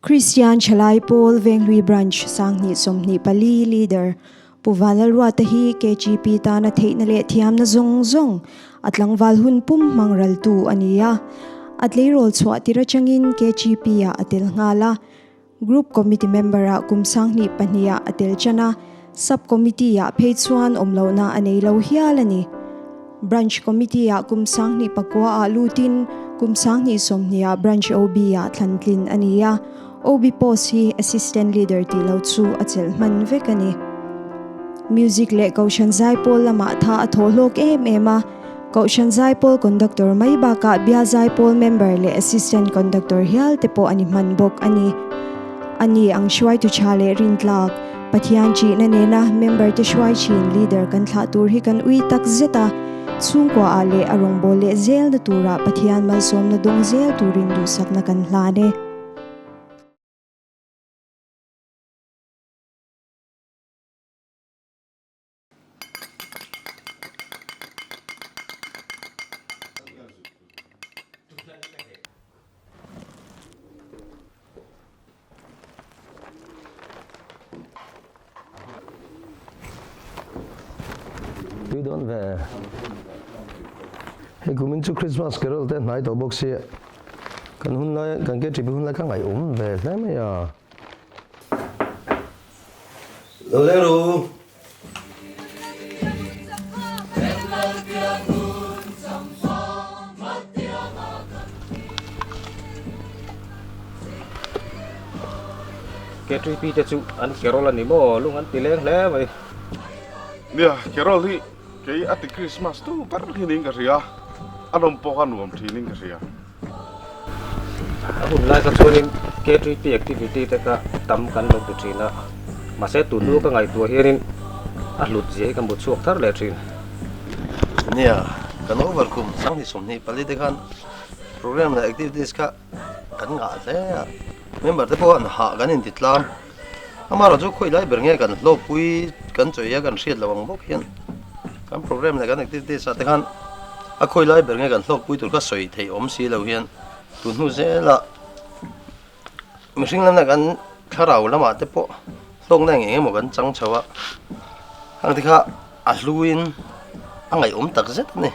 Kristian Thalai Pawl Venghlui Branch 2024 Leader Pu Vanlalruata hi KGP tana theihna leh thiamna zawng zawng a tlangval hun pum hmang raltu a ni a. A tleirawl chhuah tir atangin KGP-ah a tel nghal a. Group Committee member-ah kum 2002 ah a tel tan a, Sub Committee-ah phei chuan awm lohna a nei lo hial a ni. Branch Committee-ah kum 2009 ah lutin kum 2020 ah Branch OB-ah thlan tlin a ni a. OB post hi Assistant Leader tih lo chu a chelh hman vek a ni. Music leh Kohhran Zaipawl lamah tha a thawh hlawk em em a, Kohhran Zaipawl Conductor mai bakah Bia Zaipawl member leh Assistant Conductor hial te pawh a ni hman bawk a ni. A ni ang hruaitu tha leh rintlak, Pathian ṭihna nena member te hruai ṭhin leader kan thlah tur hi kan ui tak zet a, chhungkua ah leh a rawngbâwl leh zelna turah Pathian malsawmna dawng zel turin duhsakna kan hlan e. Tui dawn ve. Hei kumin chu Christmas carol te hnai tawh bawk sia. Kan hun lai kan KTP hun lai kha ngaihawm ve hle mai a. Lo leng ru. KTP te chu an carol a ni maw lung an ti leng hle mai. Nia, carol hi kei a ti Christmas tu ber hi niin ka hria, a nawm pawh kha nuam thin in ka hria. A hun lai kha chuanin KTP activity te kha tam kan lo ti thin a, mahse tun hnu ka ngaihtuah hianin a hlut zia hi ka hmu chhuak thar leh thin. Nia, kan over kum 2024 te khan program leh activities kha kan ngah hle a, member te pawh an hah kan inti tlang. Amaherawh chu khawi lai ber nge kan hlawkpui kan chawi a kan hriat loh ang bawk hian kan program leh kan activities ah te khan a khawi lai ber nge kan hlawkpui tur kha sawi theih awm si lo hian tun hnu zela mihring lamah kan thlarau lamah te pawh hlawkna eng eng emaw kan chang chho a hang te kha a hluin a ngaihawm tak zet a ni.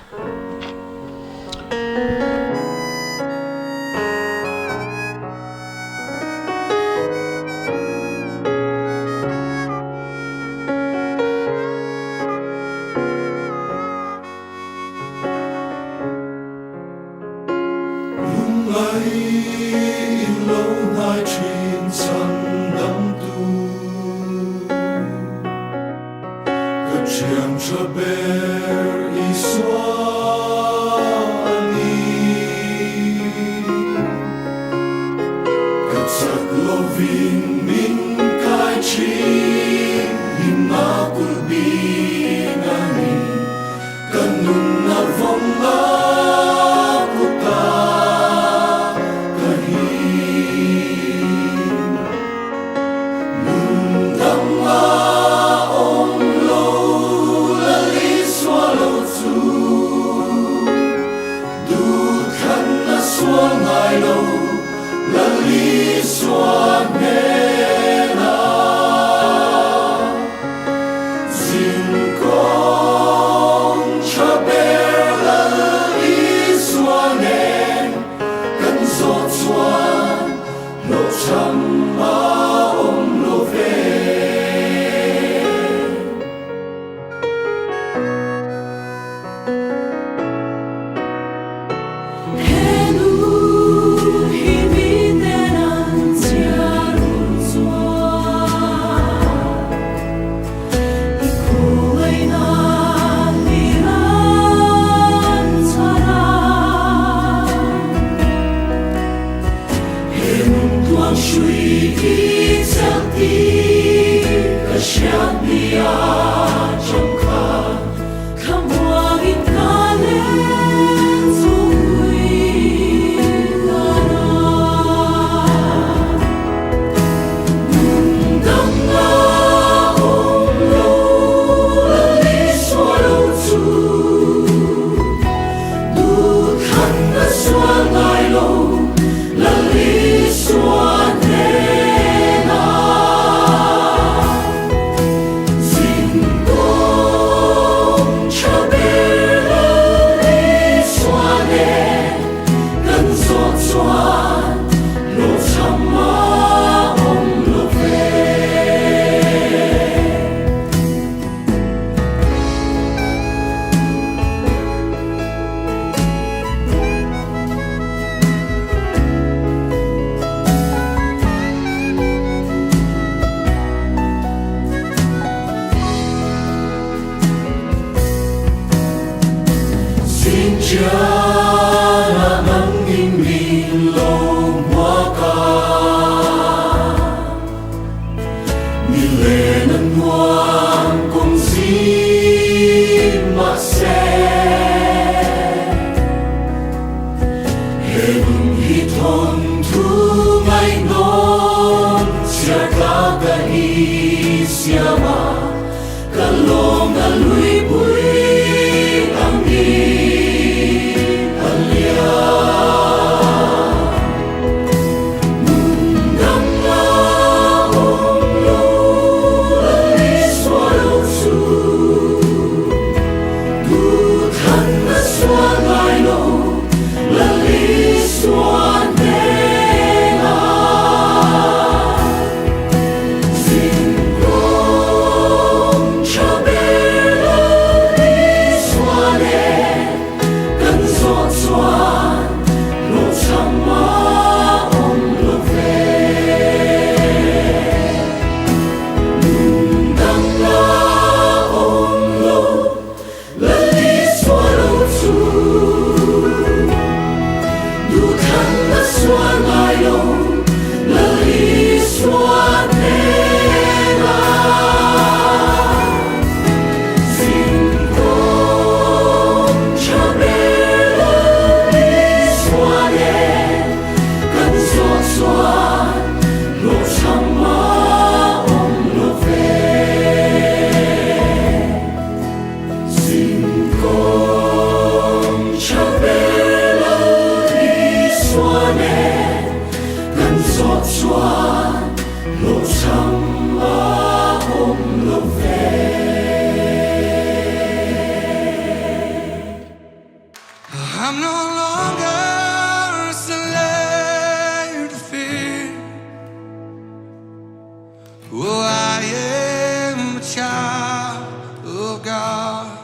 Oh, I am a child of God.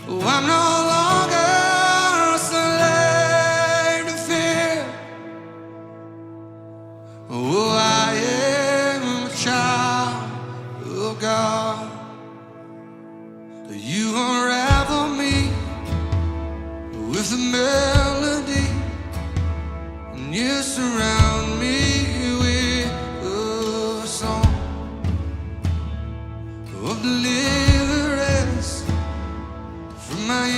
Oh, I'm no longer a slave to fear. Oh, I am a child of God. You unravel me with a melody, and you surround me with a song of deliverance from my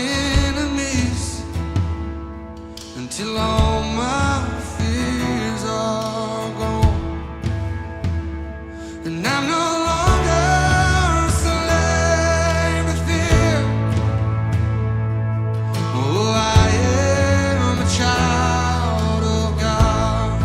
enemies until all my fears are gone. And I'm no longer a slave to fear. Oh, I am a child of God.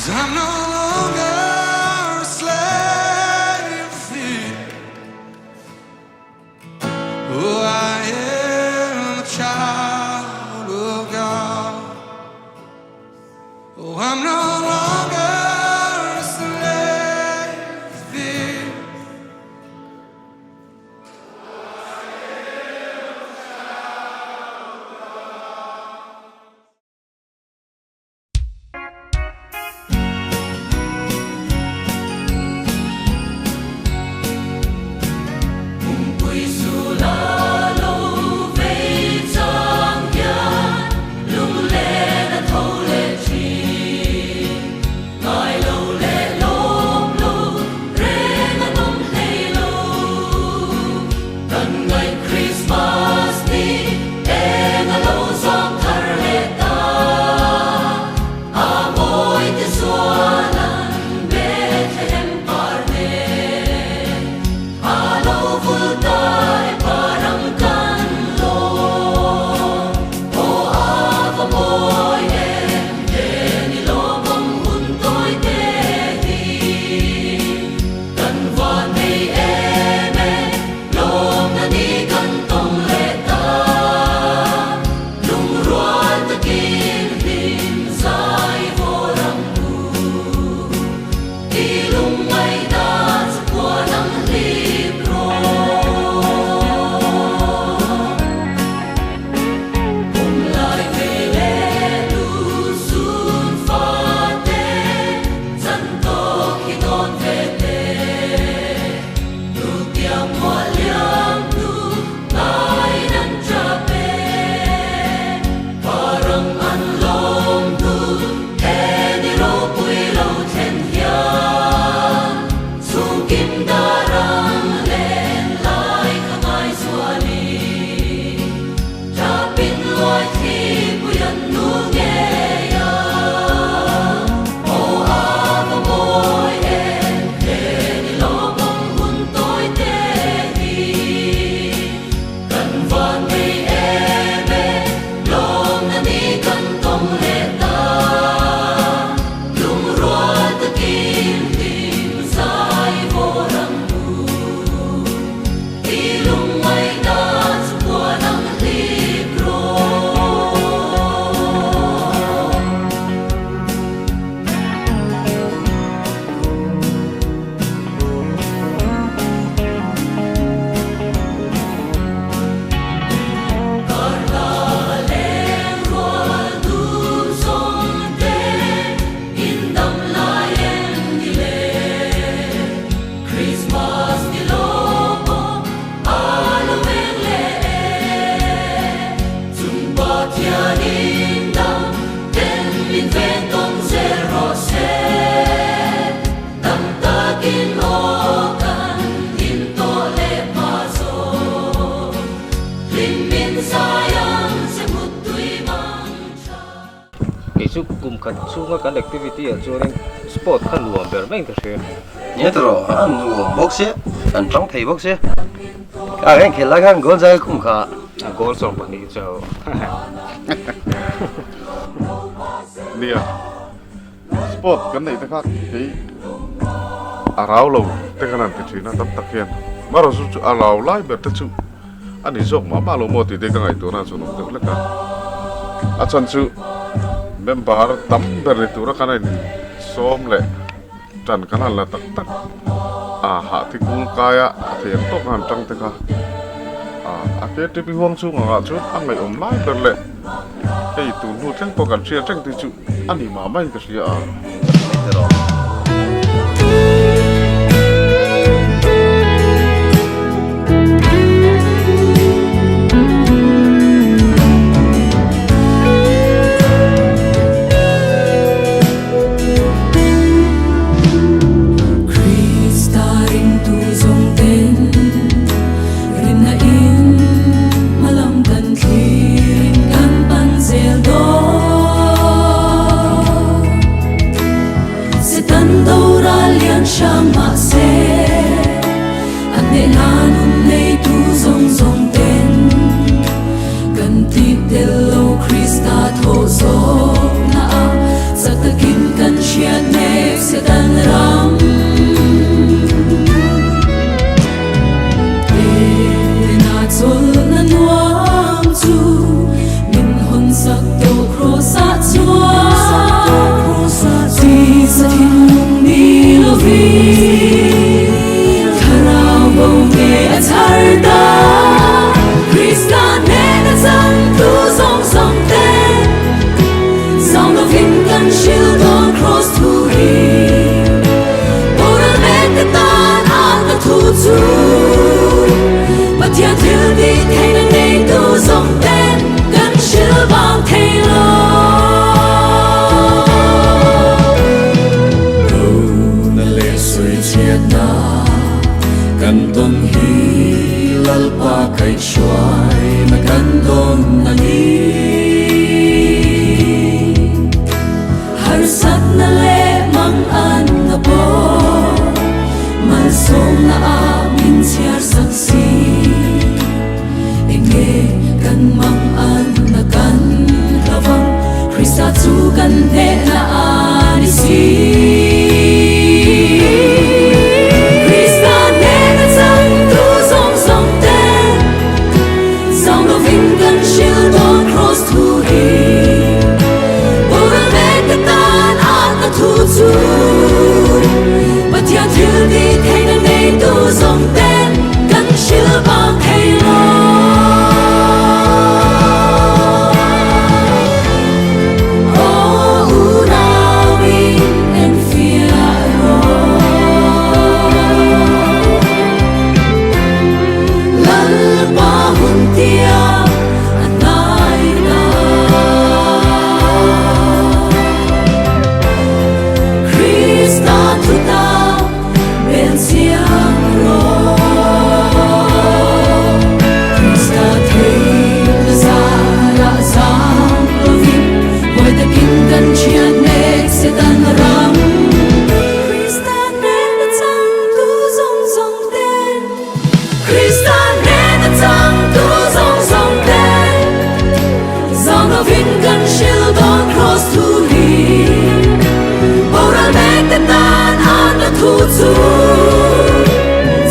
Cause I'm no longer a slave to fear. Oh, I am a child of God. Oh, I'm no longer a slave to fear. Kei chu kum khat chhunga kan activity ah chuanin sport kha nuam ber mai in ka hria. Nia tawh a nuam bawk sia, kan tang thei bawk sia. Ka hian khelh lai khan goal zai khum kha. A goal 12 chauh. Nia, sport kan neih te kha kei a rau lo te khan an ti thin a tam tak hian. Marawh chu a rau lai ber te chu. A ni zawk mah mah lo maw tih te ka ngaihtuahna chuan awm deuh hlek a. A chhan chu member tam ber ni tura kan in sawm leh tan kan han la tak tak a hah thi kul kai a a thei ang tawk a han tang te kha a a KTP huang chhung angah chuan a ngaihawm lai ber leh hei tun hnu thleng pawh kan hriat reng te chu a ni mah mah in ka hria a. Krista ringtu zawng ten rinna in hmalam kan thlir in kan pan zel dawn.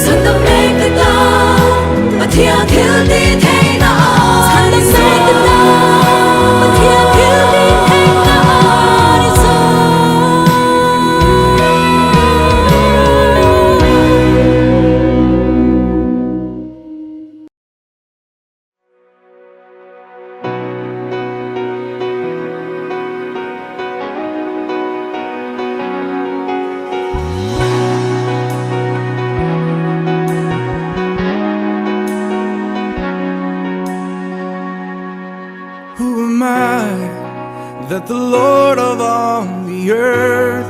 Chhandam mek te tan Pathian thil tih theihna a ni zawk. Chhandam mek te tan Pathian thil tih theihna a ni zawk. Who am I that the Lord of all the earth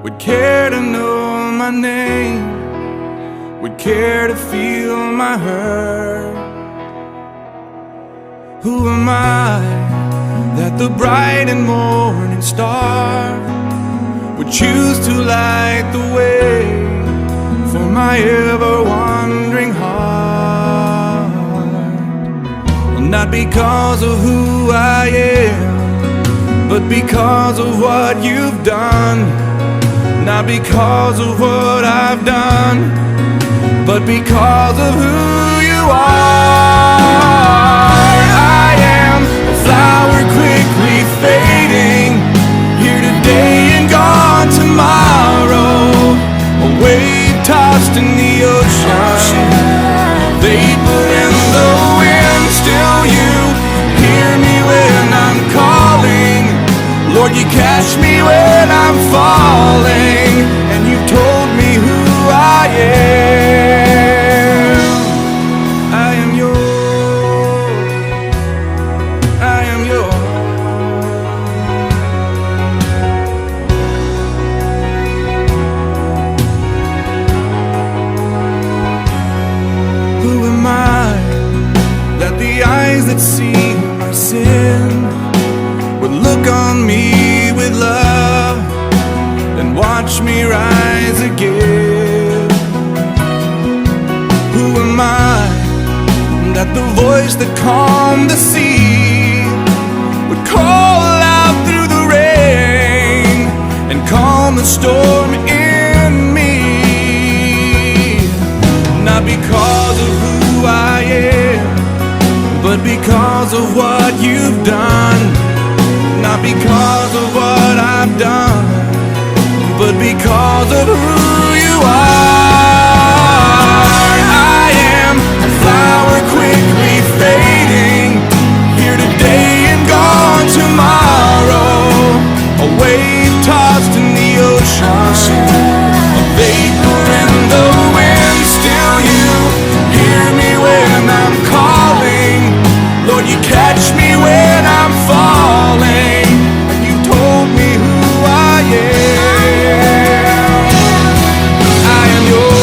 would care to know my name, would care to feel my hurt? Who am I that the bright and morning star would choose to light the way for my ever wandering heart? Not because of who I am, but because of what you've done. Not because of what I've done, but because of who you are. I am a flower quickly fading, here today and gone tomorrow. A wave tossed in the ocean, vapor in the wind. Still, you hear me when I'm calling. Lord, you catch me when I'm falling, and you've told me who I am. I am yours. I am yours. Who am I that the eyes that see my sin would look on me with love and watch me rise again? Who am I that the voice that calmed the sea would call out through the rain and calm the storm in me? Not because of who I am, but because of what you've done. Not because of what I've done, but because of who you are. I am a flower quickly fading, here today and gone tomorrow. A wave tossed in the ocean, a vapor in the wind. Still, you hear me when I'm calling. Lord, you catch me when I'm falling, and you told me who I am. I am yours.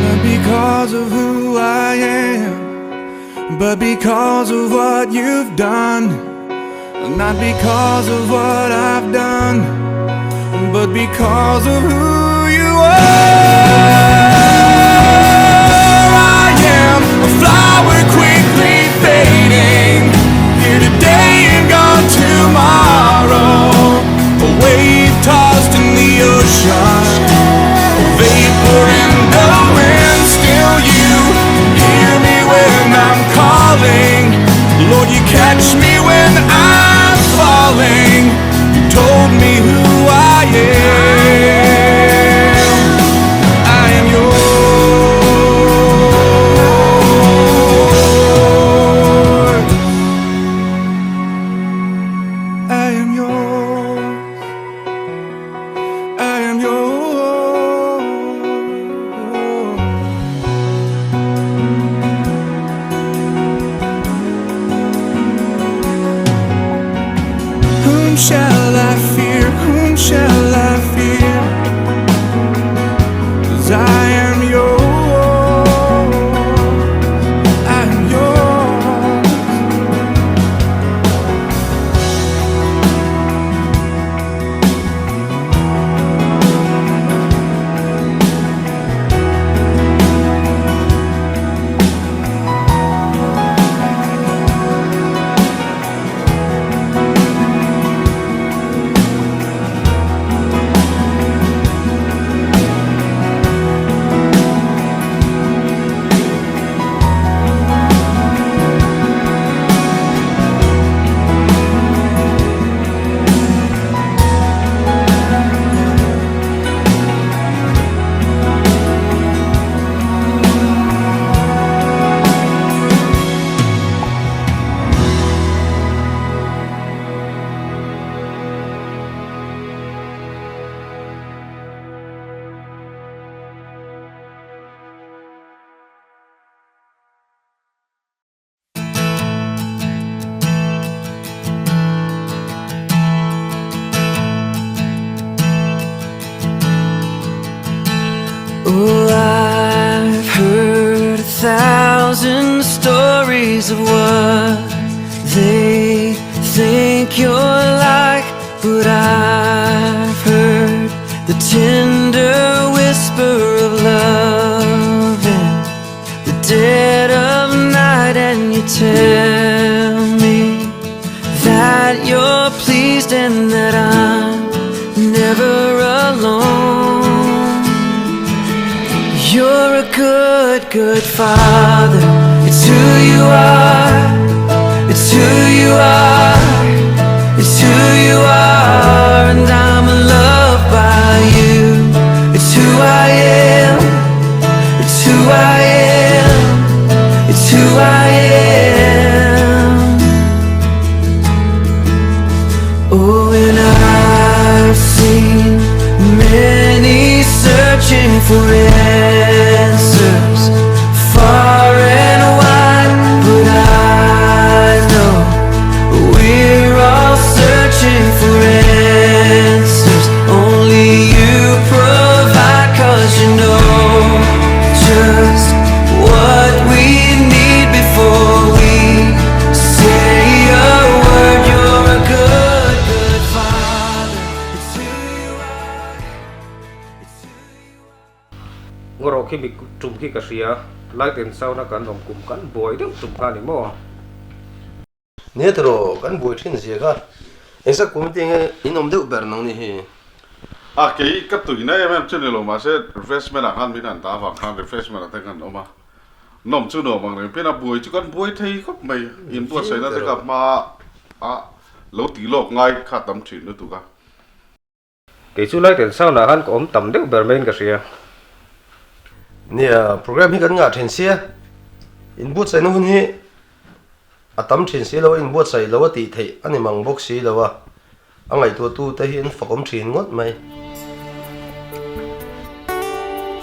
Not because of who I am, but because of what you've done. Not because of what I've done, but because of who you are. I am a flower quickly fading, here today and gone tomorrow. A wave tossed in the ocean, a vapor in the wind. Still, you hear me when I'm calling. Lord, you catch me when I'm falling. You told me who I am. I am yours. I am yours. I am yours. Whom shall thousand stories of what they think you're like, but I've heard the tender whisper of love in the dead of night, and you tell me that you're pleased and that I'm never alone. You're a good, good father. It's who you are. It's who you are. It's who you are, and I'm loved by you. It's who I am. It's who I am. It's who I am. Oh, and I've seen many searching for answers far and wide, but I know we're all searching for answers. Only you provide, 'cause you know just what we need before we say a word. You're a good, good father. It's who you are. It's who you are. Ngawh khi mi tum khi ka hria light and sound a kan awm kum kan buai deuh tum kha ni maw? Nia tiraw kan buai thin zia kha engzat committee nge in awm deuh ber nang ni hi? A kei ka tuina em em chu ni lo mahse refreshment ah khan min han ta avang khan refreshment ah te kan awm a, nawm chu nuam ang reng pian a buai chu kan buai thei khawp mai, inbuatsaihna te kha hma a lo tih lawk ngai kha tam thin lutuk a. Kei chu light and sound ah khan ka awm tam deuh ber maiin ka hria. Nia, program hi kan ngah thin sia, inbuatsaihna hun hi a tam thin si lo a, inbuatsaih lo a tih theih a ni mang bawk si lo a, a ngaihtuahtu te hi an fakawm thin ngawt mai.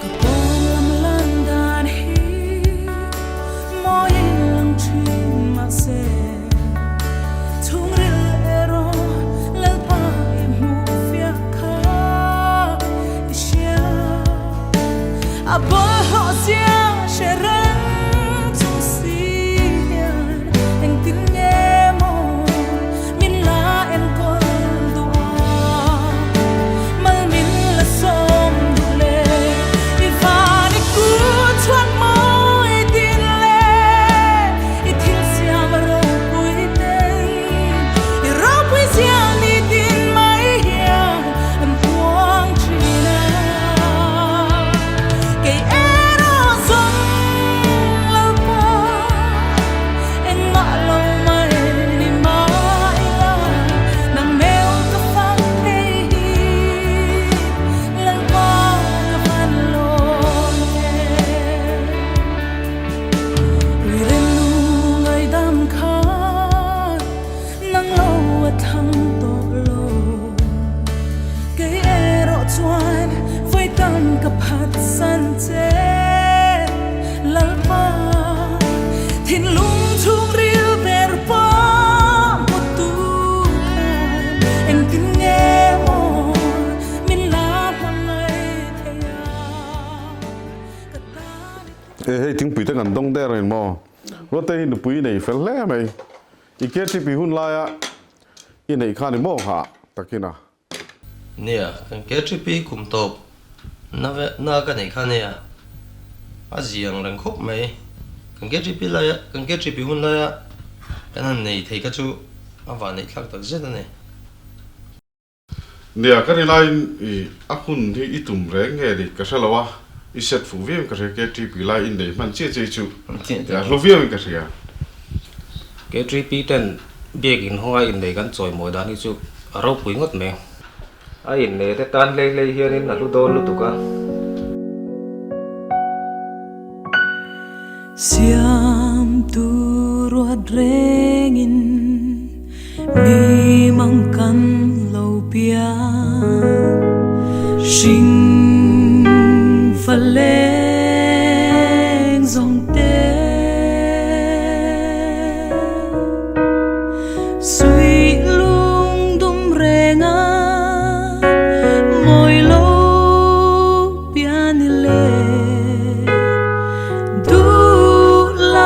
Ka pawn lam lan dan hi mawiin lang thin mahse chhungril erawh Lalpa i hmuh fiah kha i hria. A bawlhhlawh zia hre reng chung si hian engtin nge maw min la enkawl duh a, mal min la sawm duh le i van i kut chhuak mawi tin le i thil siam a ropui ten i ropui zia ni tin mai hian an puang thin a, kei erawh zawng Lalpa engmah lo mai ni mai la, nang hmel ka fak thei hi Lalpa ka van lawm em. Rilru ngaidam kha nang lo a thlang tawh lo, kei erawh chuan vawi tam ka phatsan che Lalpa, thinlung chhungril ber pawh hmu tu khan engtin nge maw min la hmangaih thei a, ka tan i E hei thingpui te kan dawng der a ni maw? Ruatte hi nupui nei fel hle mai. I KTP hun laia i neih kha ni maw ha takin a? Nia, kan KTP kum tawp na ve na ka neih kha nia. A ziang reng khawp mai. Kan KTP laia kan KTP hun laia kan han nei thei kha chu a van neih thlak tak zet a ni. Nia, ka ri laiin i a hun hi i tum reng nge ni ka hre lo a, i set fuh viauin ka hria, KTP lai i nei hman chiah chiah hi chu a hlu viauin ka hria. KTP ten biakin hawnga innei kan chawimawi dan hi chu a ropui ngawt mai. A innei te tan hlei hlei hianin a hlu dawn lutuk a. Siamtu ruat rengin mi mang kan lo piang hring fa leng zawng te suih lung dum renga mawi lo pian i le duh lai.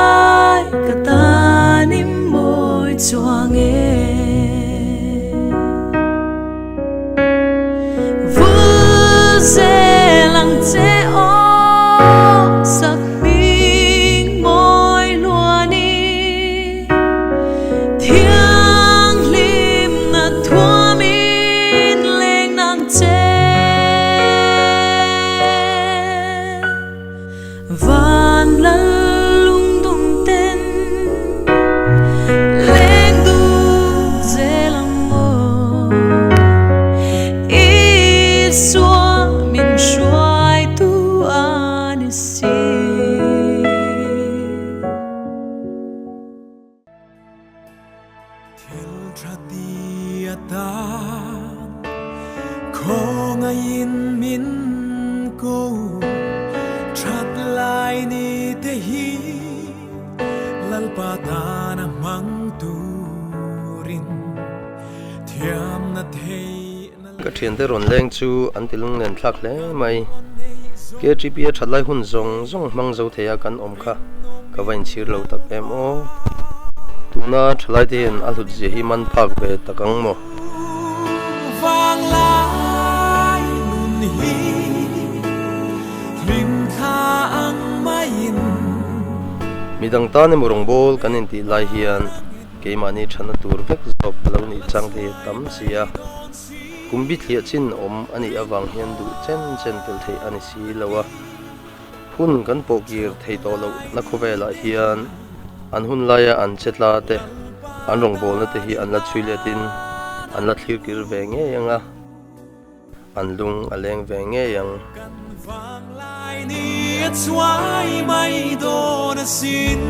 tha ti atan khawngaihin min ko that lai ni te hi Lalpa tana hmang turin thiamna theihna Ka thiante rawn leng chu an ti lunglen thlak hle mai. KTP a that lai hun zawng zawng hmang zo thei a kan awm kha ka va inchhir lo tak em aw. Tuna thalai te hian a hlut zia hi man phak ve tak ang maw? Vanglai nun hi hlim thla ang maiin. Midang tan emaw rawngbâwl kan intih lai hian keimahni thana tur vek zawk a lo nih chang te hi a tam si a. Kum bithliah chin awm a nih avang hian duh chen chen tel theih a ni si lo a. Hun kan pawh kir thei tawh loh na khawvelah hian an hun laia an che tla te, an rawngbawlna te hi an la chhui letin an la thlir kir ve ngei ang a, an lung a leng ve ngei ang. Kan vanglai ni a chuai mai dawn asin.